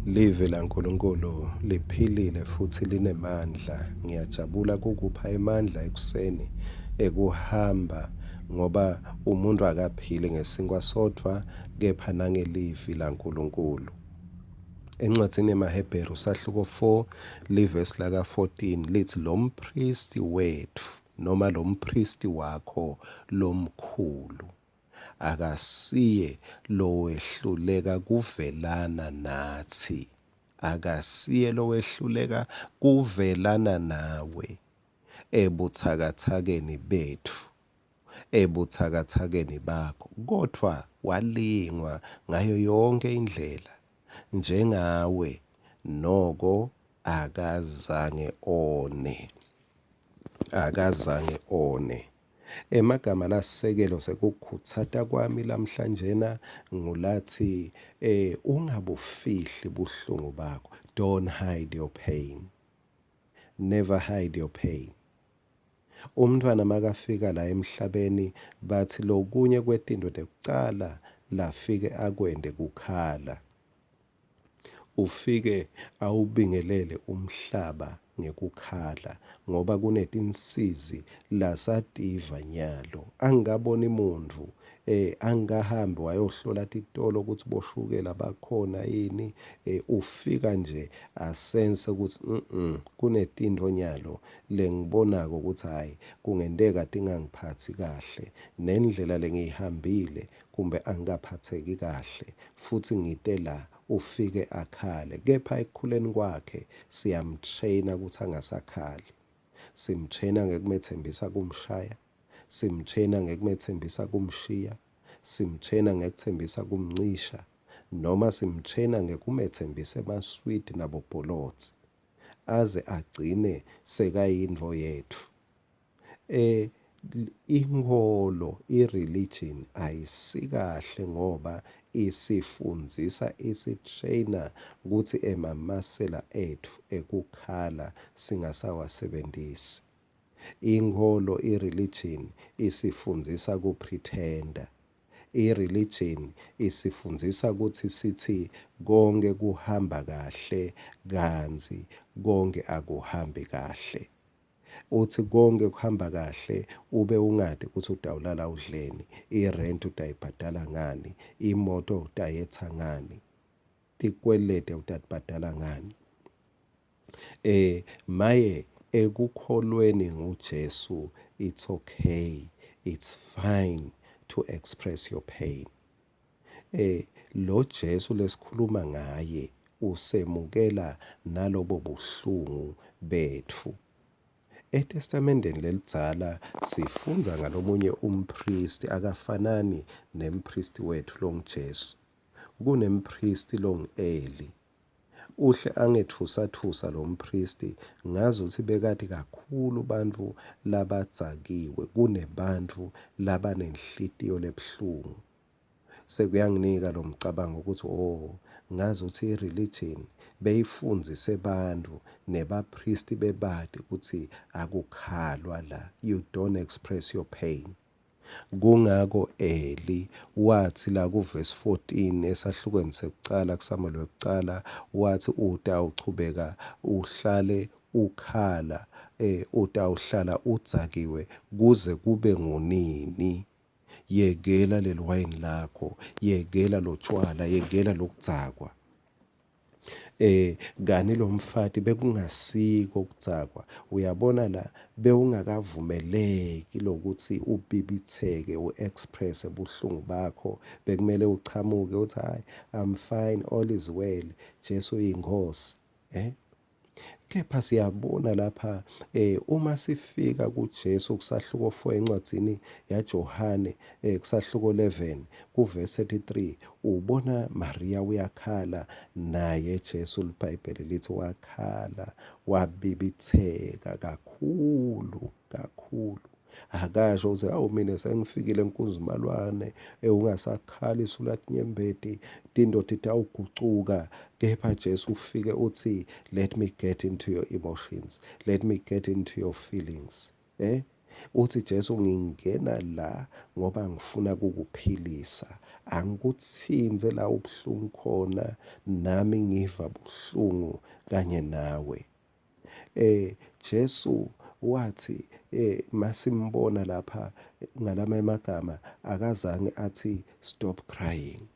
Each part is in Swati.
Livi laNkulunkulu liphilile futhi linemandla. Ngiyajabula kukupha emandla ekuseni ekuhamba ngoba umuntu akaphili ngesinkwa sodvwa kepha nangelivi laNkulunkulu. Encwadzini yemaHebheru sahluko 4 livesi laka-14 lithi lo mphristi wetfu noma lo mphristi wakho lomkhulu akasiye lowehluleka kuvelana natsi, akasiye lowehluleka kuvelana nawe ebutsakatsakeni betfu, ebutsakatsakeni bakho, kodvwa walingwa ngayo yonkhe indlela njengawe, noko akazange one, akazange one. Emagama lasisekelo sekukhutsata kwami lamhlanjena ngulathi ungabufihli buhlungu bakho. Don't hide your pain. Never hide your pain. Umntfwana makafika la emhlabeni bathi lokunye kwetinto tekucala lafike akwente kukhala. Ufike awubingelele umhlaba ngekukhala ngoba kunetinsizi lasativa nyalo. Angikaboni muntfu angikahambi wayohlola titolo kutsi boshukela bakhona yini, ufika nje asense kutsi kunetintfo nyalo lengibonako kutsi hhayi kungenteka tingangiphatsi kahle nendlela lengiyihambile kumbe angikaphatseki kahle futsi ngite la. Ufike akhale, kepha ekukhuleni kwakhe siyamtraina kutsi angasakhali. Simtraina ngekumetsembisa kumshaya, simtraina ngekumetsembisa kumshiya, simtraina ngekutsembisa kumncisha, noma simtraina ngekumetsembisa emaswidi nabobholotsi, aze agcine sekayintfo yetfu. Inkholo, i-religion ayisikahle ngoba isifundzisa, isitrainer kutsi emamasela etfu ekukhala singasawasebentisi. Inkholo, i-religion isifundzisa kupretenda. I-religion isifundzisa kutsi sithi konke kuhamba kahle kantsi konke akuhambi kahle. Uthi konke kuhamba kahle ube ungati kutsi utawulala udleni, irent utayibhadala ngani, imoto utayetha ngani, tikwelede utatibhadala ngani. Maye ekukholweni nguJesu, it's okay, it's fine to express your pain. Lo Jesu lesikhuluma ngaye usemukela nalobo buhlungu betfu. ETestamenteni lelidzala sifundza ngalomunye umpristi, akafanani nempristi wetfu longuJesu. Kunempristi longu-Eli. Uhle angetfusatfusa lo mpristi ngazuthi bekati kakhulu bantfu labadzakiwe kunebantfu labanenhlitiyo lebuhlungu. Sekuyanginika lo mcabango ukuthi oh, ngazuthi i-religion beyifundzise bantfu nebapristi bebati kutsi akukhalwa la, you don't express your pain. Kungako Eli watsi la kuvesi 14 esahlukweni sekucala kuSamuel wekucala wathi utawuchubeka uhlale ukhala, utawuhlala udzakiwe kuze kube ngunini. Yekela leli wayini lakho, yekela lotshwala, yekela lokudzakwa. Kani lo mfati bekungasiko kudzakwa, uyabona la bewungakavumeleki lokuthi ubibitheke u-expresse buhlungu bakho, bekumele uchamuke uthi hayi I'm fine, all is well, Jesu uyinkosi. Kepha siyabona lapha uma sifika kuJesu kusahluko 4 encwadzini yaJohane, kusahluko 11 kuvesi 33, ubona Maria uyakhala naye Jesu, liBhayibheli lithi wakhala wabibitheka kakhulu kakhulu. Akasho ukuthi awu mina sengifikile eNkunzimalwane, ungasakhali sula tinyembeti, tinto titawugucuka. Kepha Jesu ufike uthi let me get into your emotions, let me get into your feelings. Utsi Jesu ngingena la ngoba ngifuna kukuphilisa. Angikutsintse la ubuhlungu khona nami ngiva buhlungu kanye nawe. Eh Jesu wathi eh masimbona lapha ngalama emagama akazange athi stop crying.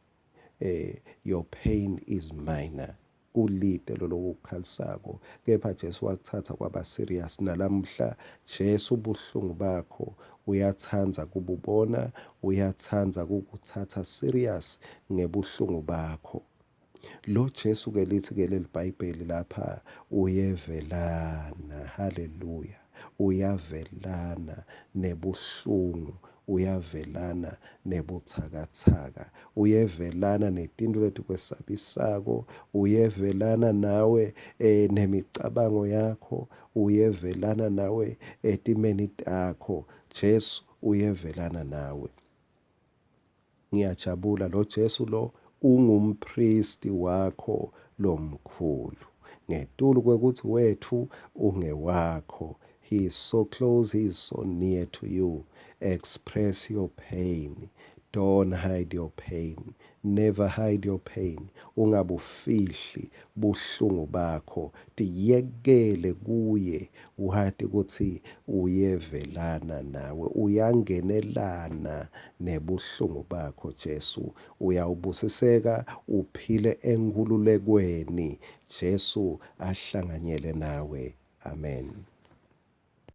Eh your pain is minor. Kulite lolokukhalisako kepha Jesu wakuthatha kwaba serious nalamuhla Jesu buhlungu bakho uyatsandza kububona uyatsandza kukuthatha serious ngebuhlungu bakho. Lo Jesu ke lithi ke leliBhayibheli lapha uyevelana haleluya uyavelana nebuhlungu uyavelana nebutsakatsaka uyevelana netinto letikwesabisako uyevelana nawe eh, nemicabango yakho uyevelana nawe etimeni takho Jesu uyevelana nawe. Ngiyajabula lo Jesu lo ungumpristi wakho lomkhulu. Ngetulu kwekutsi wetfu ungewakho. He is so close, he is so near to you. Express your pain. Don't hide your pain. Never hide your pain. Ungabufihli buhlungu bakho. Tiyekele kuye wati kutsi uyevelana nawe, uyangenelana nebuhlungu bakho Jesu. Uyawubusiseka uphile enkhululekweni Jesu ahlanganyele nawe. Amen.